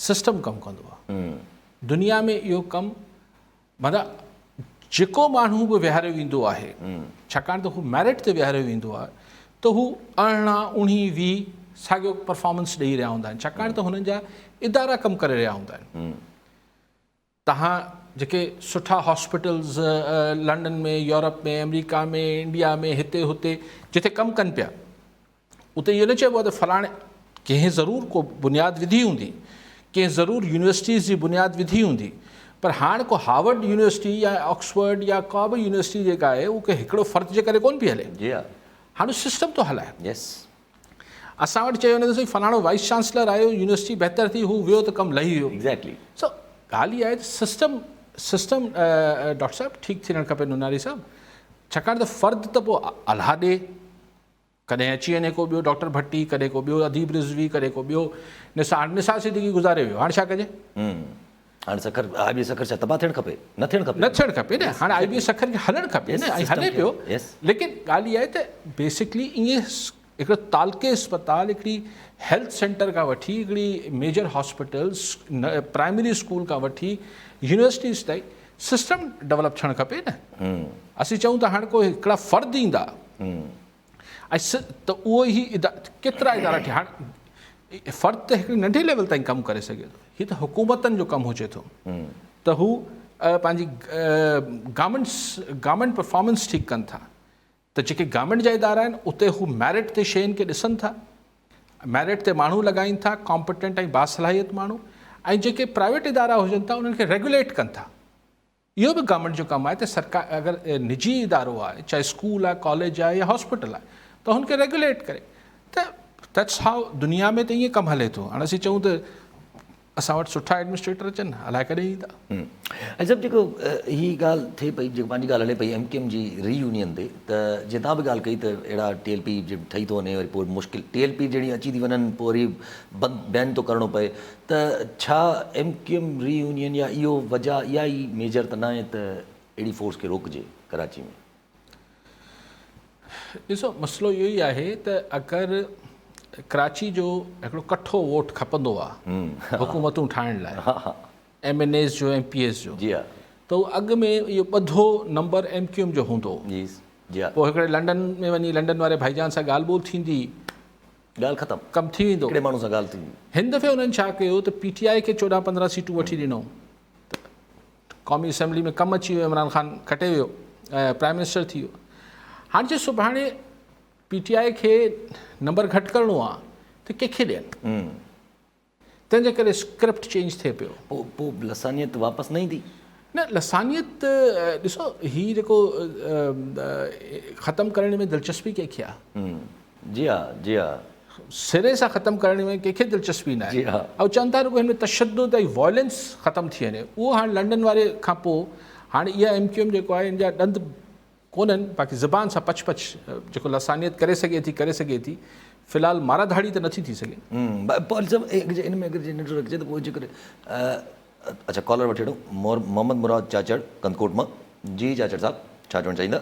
سسٽم ڪم ڪندو آهي. دنيا ۾ اهو ڪم معنيٰ جيڪو ماڻهو به ويهاريو ويندو آهي ڇاڪاڻ ته هو ميرٽ تي ويهاريو ويندو آهي ته هو 18 19 20 ساڳيو پرفارمنس ڏئي رهيا هوندا آهن ڇاڪاڻ ته هنن جا ادارا ڪم ڪري رهيا هوندا آهن. تهان جيڪي سٺا هاسپيٽلز لنڊن ۾ يورپ ۾ آمريڪا ۾ انڊيا ۾ هتي هتي جتي ڪم ڪن پيا اتي اهو نه چئبو آهي ته فلاڻي ڪنهن ضرور ڪو بنياد وڌي هوندي ڪنهن ضرور يونيورسٽيز جي بنياد وڌي هوندي پر هاڻ ڪو هارورڊ يونيورسٽي يا آڪسفورڊ يا ڪا به يونيورسٽي جيڪا آهي اهو ڪنهن هڪڙو فرد جي ڪري ڪون پئي هلي جي ها هاڻ سسٽم ٿو هلائي يس اسان وٽ چيو وڃي ته سائين فلاڻو وائيس چانسلر آيو يونيورسٽي بهتر ٿي هو ويو ته ڪم لهي ويو ايگزيڪٽلي سو ڳالهه اها آهي ته سسٽم سسٽم ڊاڪٽر صاحب ٺيڪ ٿيڻ کپي نوناري صاحب ڇاڪاڻ ته فرد ته پوء الله ڏي ڪڏهن اچي وڃي ڪو ٻيو ڊاڪٽر ڀٽي ڪڏهن ڪو ٻيو اديب رضوي ڪڏهن ڪو ٻيو نثار نثار صديقي گذاري ويو هاڻي ڇا ڪجي هاڻي سکر آء بي سکر ڇا تباهه ٿيڻ کپي نه ٿيڻ کپي نه ٿيڻ کپي نه هاڻي آء بي سکر کي هلڻ کپي نه ۽ هلي پيو ليڪن ڳالهه اها آهي ته بيسڪلي ائين هڪڙو تعلقي اسپتال هڪڙي هيلٿ سينٽر کان وٺي هڪڙي ميجر هاسپيٽلس پرائمري اسڪول کان وٺي يونيورسٽيز تائين سسٽم ڊولپ ٿيڻ کپي نه اسين چئون ته هاڻي ڪو هڪڙا فرد ايندا ۽ ته اهو ئي ڪيترا ادارا ٺهيا هاڻ فرد ته هڪڙي ننڍي ليول تائين ڪم ڪري سگهي ٿو هي ته حڪومتن جو ڪم هجي ٿو ته هو پنهنجي گورنمينٽس گورنمينٽ پرفارمنس ٺيڪ ڪن ٿا ته جيڪي گورنمينٽ جا ادارا آهن اتي هو ميرٽ تي شين کي ڏسن ٿا ميرٽ تي ماڻهو لڳائين ٿا ڪامپٽنٽ ۽ باصلاحيت ماڻهو ۽ جيڪي پرائيويٽ ادارا هجن ٿا انهن کي ريگوليٽ ڪن ٿا اهو به گورنمينٽ جو ڪم آهي ته سرڪار اگر نجي ادارو آهي چاهي اسڪول آهي ڪاليج آهي يا هاسپيٽل آهي ته هن کي ريگوليٽ ڪري ته that's how دنيا ۾ ته ائين ڪم هلي ٿو هاڻي اسين چئون ته اسان وٽ سٺا ايڊمنسٽريٽر اچن الائي ڪڏهن ايندا. ۽ صاحب جيڪو هي ڳالهه ٿئي پئي جيڪو پنهنجي ڳالهه هلي پئي ايم ڪيو ايم جي ري يونين تي ته جي تان به ڳالهه ڪئي ته اهڙا ٽي ايل پي جي ٺهي ٿو وڃي وري پوء مشڪل ٽي ايل پي جهڙي اچي ٿي وڃن پوء وري بند بين ٿو ڪرڻو پئي ته ڇا ايم ڪيو ايم ري يونين يا اهو وجهه اها ئي ميجر ته ناهي ته اهڙي فورس کي روڪجي ڪراچي ۾؟ ڏسو مسئلو اهو ئي آهي ته اگر ڪراچي جو هڪڙو ڪٺو ووٽ کپندو آهي حڪومتون ٺاهڻ لاء ايم اين ايز جو ايم پي ايز جو ته اهو اڳ ۾ اهو ٻڌو نمبر ايم ڪيو ايم جو هوندو پوء هڪڙي لنڊن ۾ وڃي لنڊن واري ڀائيجان سان ڳالهه ٻولهه ٿيندي ڳالهه ختم. ڪم ٿي ويندو. هڪڙي ماڻهو سان ڳالهه ٿيندي. هن دفعي انهن ڇا ڪيو ته پي ٽي آء کي 14 15 سيٽون وٺي ڏنو ته قومي اسيمبلي ۾ ڪم اچي ويو عمران خان کٽي ويو پرائم منسٽر ٿي ويو هاڻي جي سڀاڻي پي ٽي آء کي نمبر گهٽ ڪرڻو آ ته ڪنهن کي ڏين تنهن جي ڪري اسڪرپٽ چينج ٿئي پيو. پوء لسانيت واپس نه ايندي؟ نه لسانيت ڏسو هي جيڪو ختم ڪرڻ ۾ دلچسپي ڪنهن کي آ؟ جي ها جي ها. سري سان ختم ڪرڻ ۾ ڪنهن کي دلچسپي نه آهي. ۽ چون ٿا رڳو هن ۾ تشدد ۽ وائلنس ختم ٿي وڃي اهو هاڻي لنڊن واري کان پوء هاڻي اها ايم ڪيو ايم جيڪو آهي ان جا ڏند ڪونهن باقي زبان سان پڇ پڇ جيڪو لسانيت ڪري سگهي ٿي ڪري سگهي ٿي في الحال مارا ڌاڙي ته نٿي ٿي سگهي. پوء صاحب ان ۾ اگر جي ننڍڙو رکجي ته پوء جيڪر اڇا ڪالر وٺي وٺون محمد مراد چاچڙ ڪنڌڪوٽ مان جي چاچڙ صاحب ڇا چوڻ چاهيندا.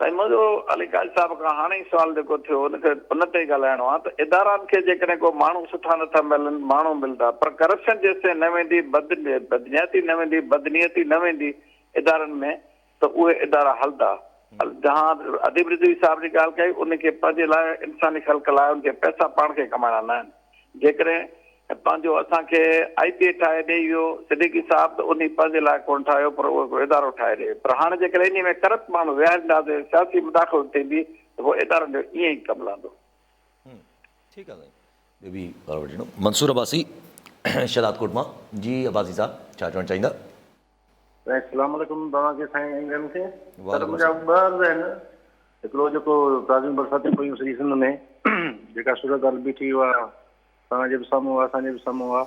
سائين منهنجو علي قاضي صاحب کان هاڻي ئي سوال جيڪو ٿيو ان کي ان تي ئي ڳالهائڻو آهي ته ادارن کي جيڪڏهن ڪو ماڻهو سٺا نٿا ملن ماڻهو ملدا پر ڪرپشن جيستائين نه ويندي بد بدنيتي نه ويندي بدنيتي نه ويندي ادارن ۾ ته اهي ادارا هلندا. جهان اديب رضوي صاحب جي ڳالهه ڪئي ان کي پنهنجي لاء انساني خلق لاء ان کي پئسا پاڻ کي ڪمائڻا نه آهن. جيڪڏهن پنهنجو اسان کي آئي پي اي ٺاهي ڏئي ويو صديقي صاحب ته انهي پنهنجي لاء ڪونه ٺاهيو پر اهو هڪڙو ادارو ٺاهي ڏئي ويو پر هاڻي جيڪڏهن انهي ۾ ڪرپٽ ماڻهو ويهارينداسين سياسي مداخلت ٿيندي ته پوء ادارن جو ائين ئي ڪم لهندو. ٺيڪ آ سائين ٻيو به ڪالر وٺي وٺون منصور عباسي شهدادڪوٽ مان جي عباسي صاحب ڇا چوڻ چاهيندا. سائين اسلام عليڪم توهان کي سائين ۽ ٻين کي سر منهنجا ٻه عرض آهن هڪڙو جيڪو تازيون برساتيون پيون سڄي سنڌ ۾ جيڪا صورتحال بيٺي اها توهان جي به سامهون آهي اسان جي به سامهون آهي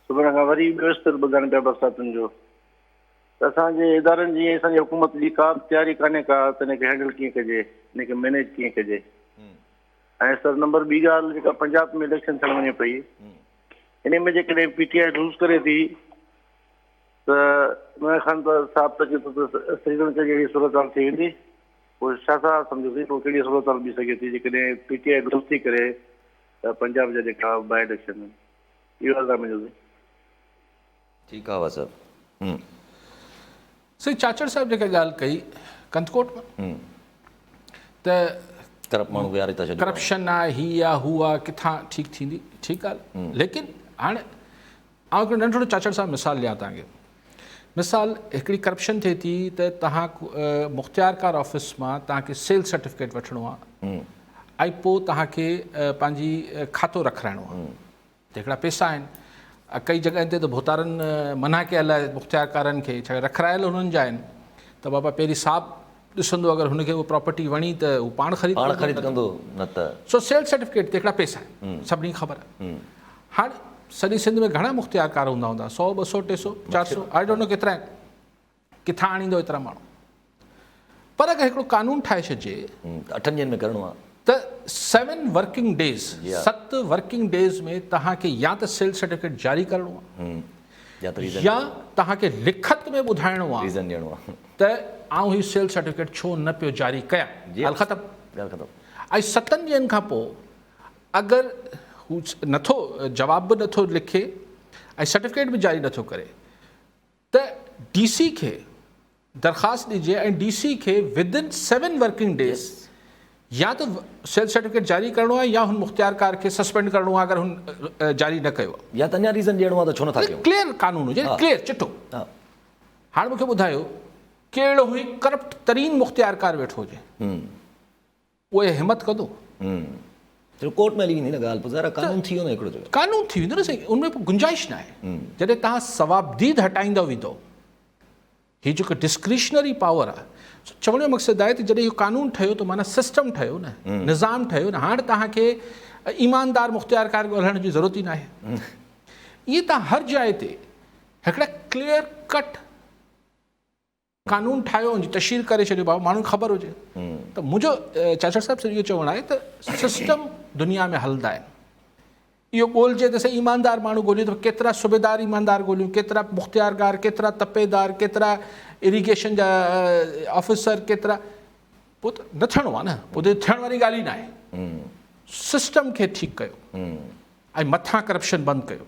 سڀاڻي کان وري ٻيو اسپيل ٻڌائن پيا برساتن جو ته اسان جي ادارن جي اسان جي حڪومت جي ڪا به تياري ڪانهي ڪا ته ان کي هينڊل ڪيئن ڪجي ان کي مينيج ڪيئن ڪجي ۽ سر نمبر ٻي ڳالهه جيڪا پنجاب ۾ اليڪشن ٿيڻ وڃي پئي ان ۾ جيڪڏهن پي ٽي آء لوز ڪري ٿي ته عمران خان صاحب ته چئي ٿو ته سريلنڪا جهڙي صورتحال ٿي ويندي پوء ڇا ٿا سمجهو سائين پوء ڪهڙي صورتحال بيهي سگهي ٿي جيڪڏهن پي ٽي آء لوز ٿي ڪري ته پنجاب جا جيڪا باء اليڪشن آهن. اهو عرض آهي منهنجو سائين. ٺيڪ آ صاحب. سائين چاچڙ صاحب جيڪا ڳالهه ڪئي ڪنڌڪوٽ ۾ ته ڪرپٽ ماڻهو ويهاري ٿا ڇڏيون. ڪرپشن آ هي آ هو آ ڪٿان ٺيڪ ٿيندي ٺيڪ ڳالهه ليڪن هاڻي آئون هڪڙو ننڍڙو چاچڙ صاحب مثال ڏيان توهان کي مثال هڪڙي ڪرپشن ٿئي ٿي ته توهان مختيارڪار آفيس مان توهان کي سيل سرٽيفڪيٽ وٺڻو آ ۽ پوء توهان کي پنهنجي کاتو رکرائڻو آ ته هڪڙا پئسا آهن ڪئي جڳهن تي ته ڀوتارن منع ڪيل آهي مختيارڪارن کي ڇا رکرايل هنن جا آهن ته بابا پهرين صاحب ڏسندو اگر هن کي اها پراپرٽي وڻي ته هو پاڻ خريد پاڻ خريد ڪندو نه ته سو سيل سرٽيفڪيٽ تي هڪڙا پئسا آهن سڀني کي خبر آهي هاڻي سڄي سنڌ ۾ گهڻا مختيارڪار هوندا هوندا سو ٻه سو ٽي سو چار سو I don't know ڪيترا آهن ڪٿان آڻيندو ايترا ماڻهو پر اگر هڪڙو قانون ٺاهي ڇڏجي اٺن ڏينهن ۾ ڪرڻو آهي ته سيون ورڪنگ ڊيز ست ورڪنگ ڊيز ۾ توهان کي يا ته سيل سرٽيفڪيٽ جاري ڪرڻو آهي يا توهان کي لکت ۾ ٻڌائڻو آهي ريزن ڏيڻو آهي ته آئون هي سيل سرٽيفڪيٽ ڇو نه پيو جاري ڪيان ڳالهه ختم ڳالهه ختم ۽ ستن ڏينهن کان پوء اگر هو نٿو جواب به نٿو لکي ۽ سرٽيفڪيٽ به جاري نٿو ڪري ته ڊي سي کي درخواست ڏجي ۽ ڊي سي کي within seven working days يا ته سيل سرٽيفڪيٽ جاري ڪرڻو آهي يا هن مختيارڪار کي سسپينڊ ڪرڻو آهي اگر هن جاري نه ڪيو آهي. يا ته اڃا ريزن ڏيڻو آهي ته ڇو نٿا ڪيون. ڪليئر قانون هجي ڪليئر چٽو. هاڻي مونکي ٻڌايو ڪهڙو هي ڪرپٽ ترين مختيارڪار ويٺو هجي اهي همت ڪندو؟ ڇو ڪورٽ ۾ هلي ويندي نه ڳالهه پوء ظاهر آهي قانون ٿي ويو نه هڪڙو جڳهه. قانون ٿي ويندو نه سائين ان ۾ پوء گنجائش نه آهي جڏهن توهان صوابديد هٽائيندا ويندو هي جيڪو ڊسڪريشنري پاور آهي سو چوڻ جو مقصد آهي ته جڏهن اهو قانون ٺهيو ته معنيٰ سسٽم ٺهيو نه نظام ٺهيو نه هاڻ توهان کي ايماندار مختيارڪار ڳولهڻ جي ضرورت ئي ناهي ائين توهان هر جاء تي هڪڙا ڪليئر ڪٽ قانون ٺاهيو ان جي تشهير ڪري ڇڏيو بابا ماڻهن کي خبر هجي ته منهنجو چاچڙ صاحب صرف اهو چوڻ آهي ته سسٽم دنيا ۾ هلندا آهن اهو ڳولجي ته سائين ايماندار ماڻهو ڳوليون ته ڪيترا صوبيدار ايماندار ڳوليون ڪيترا مختيارڪار ڪيترا تپيدار ڪيترا اريگيشن جا آفيسر ڪيترا پوء ته نه ٿيڻو آهي نه پوء ته ٿيڻ واري ڳالهه ئي نه آهي سسٽم کي ٺيڪ ڪيو ۽ مٿان ڪرپشن بند ڪيو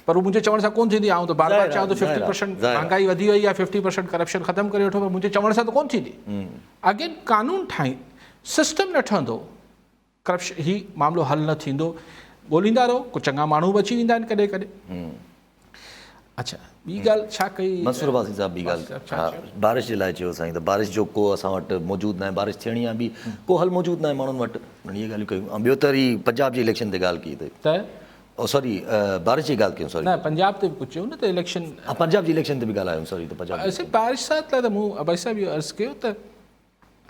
پر هو منهنجي چوڻ سان ڪونه ٿيندي، آئون ته بار بار چوان ٿو ففٽي پرسنٽ مهانگائي وڌي وئي آهي، ففٽي پرسنٽ ڪرپشن ختم ڪري وٺو پر منهنجي چوڻ سان ته ڪونه ٿيندي. اگين قانون ٺاهين، سسٽم نه ٺهندو، ڪرپشن هي معاملو حل نه ٿيندو، ڳوليندا رهو، ڪو چڱا ماڻهو به اچي ويندا آهن ڪڏهن ڪڏهن. اڇا ٻي ڳالهه ڇا ڪئي؟ منصور عباسي صاحب ٻي ڳالهه بارش جي لاء چيو سائين ته بارش جو ڪو اسان وٽ موجود ناهي، بارش ٿيڻي آهي ٻي ڪو حل موجود ناهي ماڻهن وٽ، انهن اهي ڳالهيون ڪيون ۽ ٻيو ته وري پنجاب جي اليڪشن تي ڳالهه ڪئي ته او سوري بارش جي ڳالهه ڪيون سوري. نه پنجاب تي به ڪجهه چيو نه ته اليڪشن. ها پنجاب جي اليڪشن تي به ڳالهايو سوري ته پنجاب. سائين بارش صاحب لاء ته مون ابائي صاحب اهو عرض ڪيو ته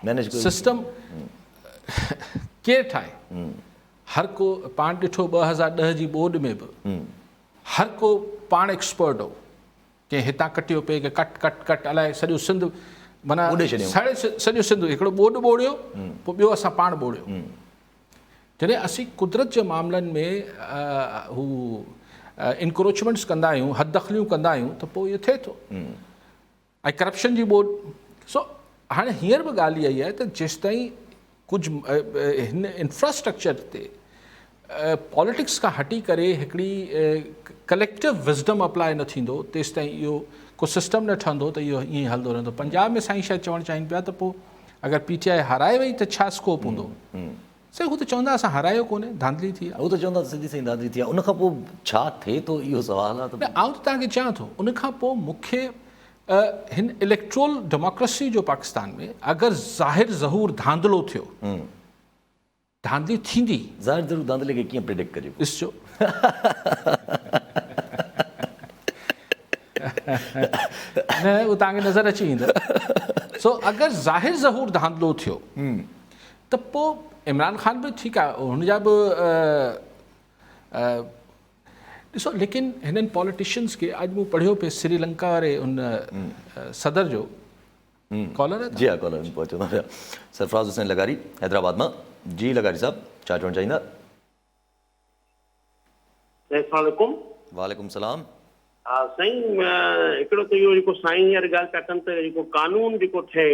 مينيج سسٽم ڪير ٺاهي هر ڪو پاڻ ڏٺو 2010 جي ٻوڏ ۾ به هر ڪو پاڻ ايڪسپرٽ هو ڪنهن هتان ڪٽيو پئي ڪنهن ڪٽ ڪٽ ڪٽ الائي سڄو سنڌ معنيٰ سڙي سڄو سنڌ هڪڙو ٻوڏ ٻوڙيو پوء ٻيو اسان پاڻ ٻوڙيو جڏهن اسين قدرت جي معاملن ۾ هو انڪروچمينٽس ڪندا آهيون حد دخليون ڪندا آهيون ته پوء اهو ٿئي ٿو ۽ ڪرپشن جي ٻوڏ سو هاڻي هينئر به ڳالهه اها ئي آهي ته جيستائين ڪجهه هن انفراسٽرڪچر تي پاليٽڪس کان هٽي ڪري هڪڙي ڪليڪٽو وزڊم اپلاء نه ٿيندو تيستائين اهو ڪو سسٽم نه ٺهندو ته اهو ائين هلندو رهندو. پنجاب ۾ سائين شايد چوڻ چاهين پيا ته پوء اگر پي ٽي آء هارائي وئي ته ڇا اسڪوپ هوندو؟ سائين هو ته چوندا اسان هارايو ڪونهي ڌانڌلي ٿي آهي. هو ته چوندا ته سڌي سائين ڌانڌلي ٿي آهي ان کان پوء ڇا ٿئي ٿو اهو سوال آهي ته. نه آئون ته توهان کي چوان ٿو ان کان پوء مون کي هن اليڪٽرول ڊيموڪريسي جو پاڪستان ۾ اگر ظاهر ظهور ڌانڌلو ٿيو ڌانڌلي ٿيندي. ظاهر ضرور ڌانڌلي کي ڪيئن پريڊڪٽ ڪجي پوء. ڏسجو. نه اهو توهان کي نظر اچي ويندو. سو اگر ظاهر ظهور ڌانڌلو ٿيو ته پوء عمران خان به ٺيڪ آهي هن جا به ڏسو ليڪن هنن پاليٽيشنز کي اڄ مون پڙهيو پئي سري لنڪا واري ان صدر جو ڪالر آهي جي ها ڪالر پهچو ٿا پيا سرفراز حسين لغاري حيدرآباد مان جي لغاري صاحب ڇا چوڻ چاهيندا. السلام عليڪم. وعليڪم السلام. ها سائين هڪڙو ته اهو جيڪو سائين هينئر ڳالهه پيا ڪن ته جيڪو قانون جيڪو ٺهي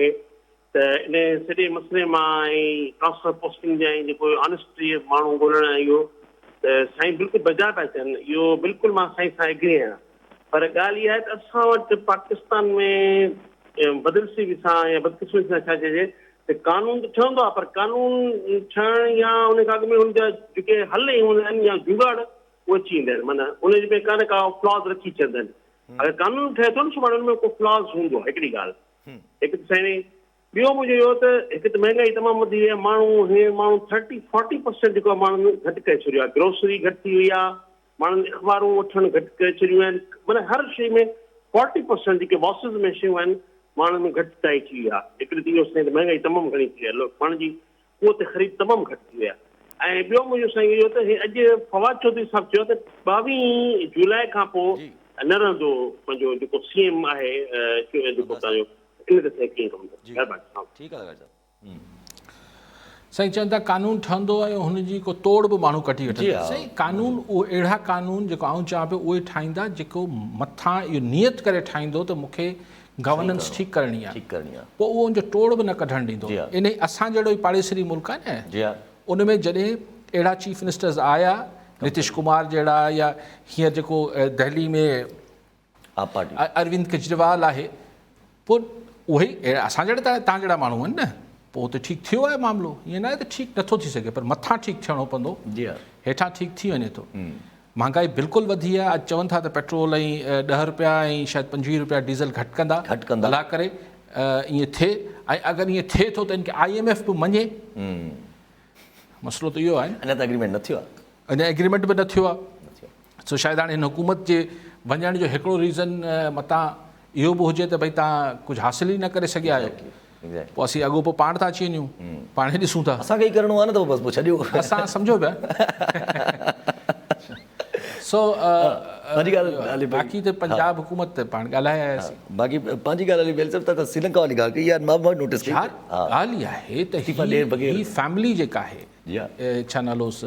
ته ان سڄي مسئلي مان ۽ ٽرانسفر پوسٽنگ جا ۽ جيڪو آنيسٽي ماڻهو ڳولڻ ۽ اهو ته سائين بلڪل بجا پيا چون اهو بلڪل مان سائين سان ايگري آهيان پر ڳالهه اها آهي ته اسان وٽ پاڪستان ۾ بدنصيبي سان يا بدقسمتي سان ڇا چئجي ته قانون ته ٺهندو آهي پر قانون ٺهڻ يا ان کان اڳ ۾ ان جا جيڪي حل ئي هوندا آهن يا جگاڙ اهي اچي ويندا آهن معنيٰ ان ۾ ڪا نه ڪا فلاز رکي ڇڏندا آهن اگر قانون ٺهي ٿو نه سڀاڻي ان ۾ ڪو فلاز هوندو آهي هڪڙي ڳالهه هڪ ته سائين ٻيو منهنجو اهو ته هڪ ته مهنگائي تمام وڌي وئي آهي ماڻهو هينئر ماڻهو ٿرٽي فورٽي پرسينٽ جيڪو آهي ماڻهن گهٽ ڪري ڇڏيو آهي گروسري گهٽ ٿي وئي آهي ماڻهن اخبارون وٺڻ گهٽ ڪري ڇڏيون آهن معنيٰ هر شيء ۾ فورٽي پرسينٽ جيڪي باسز ۾ شيون آهن ماڻهن ۾ گهٽتائي ٿي وئي آهي هڪڙي ته اهو سائين ته مهنگائي تمام گهڻي ٿي وئي آهي ماڻهن جي قوت خريد تمام گهٽ ٿي وئي آهي ۽ ٻيو منهنجو سائين اهو ته اڄ فواد چوڌري صاحب چيو ته 22 جولاء کان پوء نه رهندو پنهنجو جيڪو سي ايم آهي جيڪو تنهنجو ان تي سائين ڪيئن ڪم ڪندو مهرباني سلام. ٺيڪ آ لغاري صاحب. سائين چون ٿا قانون ٺهندو ۽ هن جي ڪو توڙ به ماڻهو ڪڍي وٺندا سائين قانون اهو اهڙا قانون جيڪو آئون چوان پيو اهي ٺاهيندا جيڪو مٿان اهو نيت ڪري ٺاهيندو ته مون کي گورننس ٺيڪ ڪرڻي آهي پوء اهو ان جو ٽوڙ به نه ڪڍڻ ڏيندو انهي اسان جهڙو ئي پاڙيسري ملڪ آهي نه ان ۾ جڏهن اهڙا چيف منسٽرز آيا نتيش ڪمار جهڙا يا هينئر جيڪو دهلي ۾ آپ پارٽي. اروند ڪيجريوال آهي پوء اهي ئي اسان جهڙا توهان جهڙا ماڻهو آهن نه پوء اتي ٺيڪ ٿيو آهي معاملو ائين ناهي ته ٺيڪ نٿو ٿي سگهي پر مٿان ٺيڪ ٿيڻو پوندو جي ها هيٺان ٺيڪ ٿي وڃي ٿو مهانگائي بلڪل وڌي آهي اڄ چون ٿا ته پيٽرول ۽ 10 روپيا ۽ شايد 25 روپيا ڊيزل گهٽ ڪندا گهٽ ڪندا الله ڪري ائين ٿئي ۽ اگر ائين ٿئي ٿو ته ان کي I M F به مڃي مسئلو ته اهو آهي اڃا ته اگريمينٽ نه ٿيو آهي اڃا ايگريمينٽ به نه ٿيو آهي سو شايد هاڻي هن حڪومت جي وڃڻ جو هڪڙو ريزن متان اهو به هجي ته ڀئي توهان ڪجهه حاصل ئي نه ڪري سگهيا آهيو پوء اسين اڳو پوء پاڻ ٿا اچي وڃون پاڻ ئي ڏسون ٿا. اسان کي ئي ڪرڻو آهي نه ته بس پوء ڇڏيو. اسان سمجهو پيا سو پنهنجي ڳالهه علي ڀائي باقي ته پنجاب حڪومت ته پاڻ ڳالهائي آياسين. باقي پنهنجي ڳالهه علي ڀيل صاحب ته سريلنڪا واري ڳالهه ڪئي يار مان به نوٽيس ڪئي يار ڳالهه اها آهي ته هي فيملي جيڪا آهي ڇا نالو هوس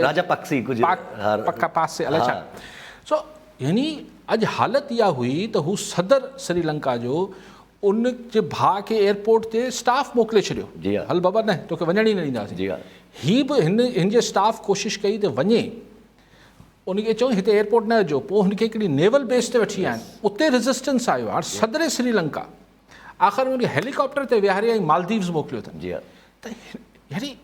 راجا پاڪسي ڪجهه پڪا پاسي الائي ڇا سو يعني اڄ حالت اها هئي ته هو صدر سري لنڪا جو ان جي ڀاء کي ايئرپورٽ تي اسٽاف موڪلي ڇڏيو جي هل بابا نه توکي وڃڻ ئي نه ڏينداسين جي هي به هن هن جي اسٽاف ڪوشش ڪئي ته وڃي ان کي چيو هتي ايئرپورٽ نه اچو پوء هن کي هڪڙي نيول بيس تي وٺي آيا آهن اتي ريزسٽنس آيو هاڻ صدر سري لنڪا آخر ۾ ان کي هيليڪاپٽر تي ويهاري ۽ مالديوز موڪليو اٿن جي ته يعني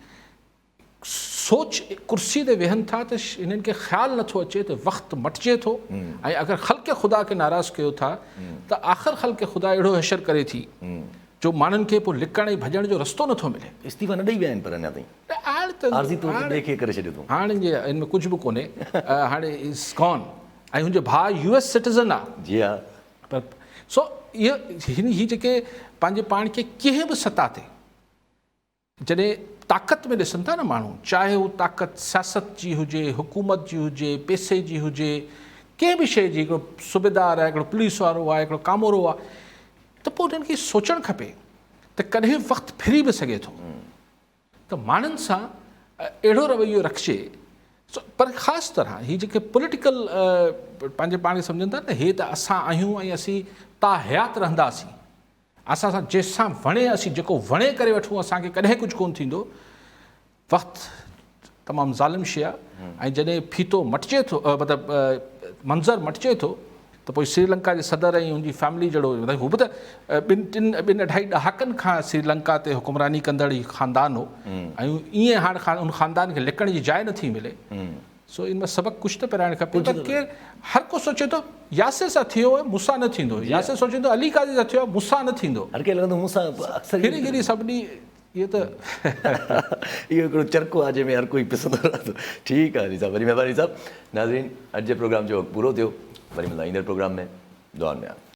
سوچ ڪرسي تي ويهن ٿا ته هنن کي خيال نٿو اچي ته وقت مٽجي ٿو ۽ اگر خلق خدا کي ناراض ڪيو ٿا ته آخر خلق خدا اهڙو حشر ڪري ٿي جو ماڻهن کي پوء لڪڻ ۽ ڀڄڻ جو رستو نٿو ملي. استعيفا نه ڏئي ويا آهن پر اڃا تائين هاڻي ته عارضي طور تي ٻئي کي ڪري ڇڏيو اٿئون. هاڻي جي ان ۾ ڪجهه به ڪونهي هاڻي از گون ۽ هن جو ڀاء يو ايس سٽيزن آ. جي ها. پر سو اهي هي جيڪي پنهنجي پاڻ کي ڪنهن به سطح تي جڏهن طاقت ۾ ڏسن ٿا نه ماڻهو چاهي هو طاقت سياست جي هجي حڪومت جي هجي پيسي جي هجي ڪنهن به شيء جي هڪڙو صوبيدار آهي هڪڙو پوليس وارو آهي هڪڙو ڪامورو آهي ته پوء انهن کي سوچڻ کپي ته ڪڏهن وقت ڦري به سگهي ٿو ته ماڻهن سان اهڙو رويو رکجي پر خاص طرح هي جيڪي پوليٽيڪل پنهنجي پاڻ کي سمجهن ٿا نه هي ته اسان آهيون ۽ اسين تا حيات رهنداسين اسان سان جنهن سان وڻي اسين جيڪو وڻي ڪري وٺون اسان کي ڪڏهن ڪجهه ڪونه ٿيندو. وقت تمام ظالم شيء آهي ۽ جڏهن ڦيٿو مٽجي ٿو مطلب منظر مٽجي ٿو ته پوء سري لنڪا جي صدر ۽ ان جي فيملي جهڙو مطلب هو به ته ٻن ٽن ٻن اڍائي ڏهاڪن کان سري لنڪا تي حڪمراني ڪندڙ هي خاندان هو ۽ ائين هاڻ ان خاندان کي لڪڻ جي جاء نٿي ملي. سو ان مان سبق ڪجهه ته پرائڻ کپي پر ڪير هر ڪو سوچي ٿو ياسر سان ٿيو آهي مون سان نه ٿيندو ياسر سوچي ٿو علي قاضي سان ٿيو آهي مون سان نه ٿيندو. هر ڪنهن لڳندو مون سان اڪثر گهري گهري سڀني اهو ته اهو هڪڙو چرڪو آهي جنهن ۾ هر ڪوئي پسندو رهندو ٺيڪ آهي علي صاحب وڏي مهرباني صاحب ناظرين اڄ جي پروگرام جو وقت پورو ٿيو وري ملندا ايندڙ پروگرام ۾ دعائن ۾ ياد.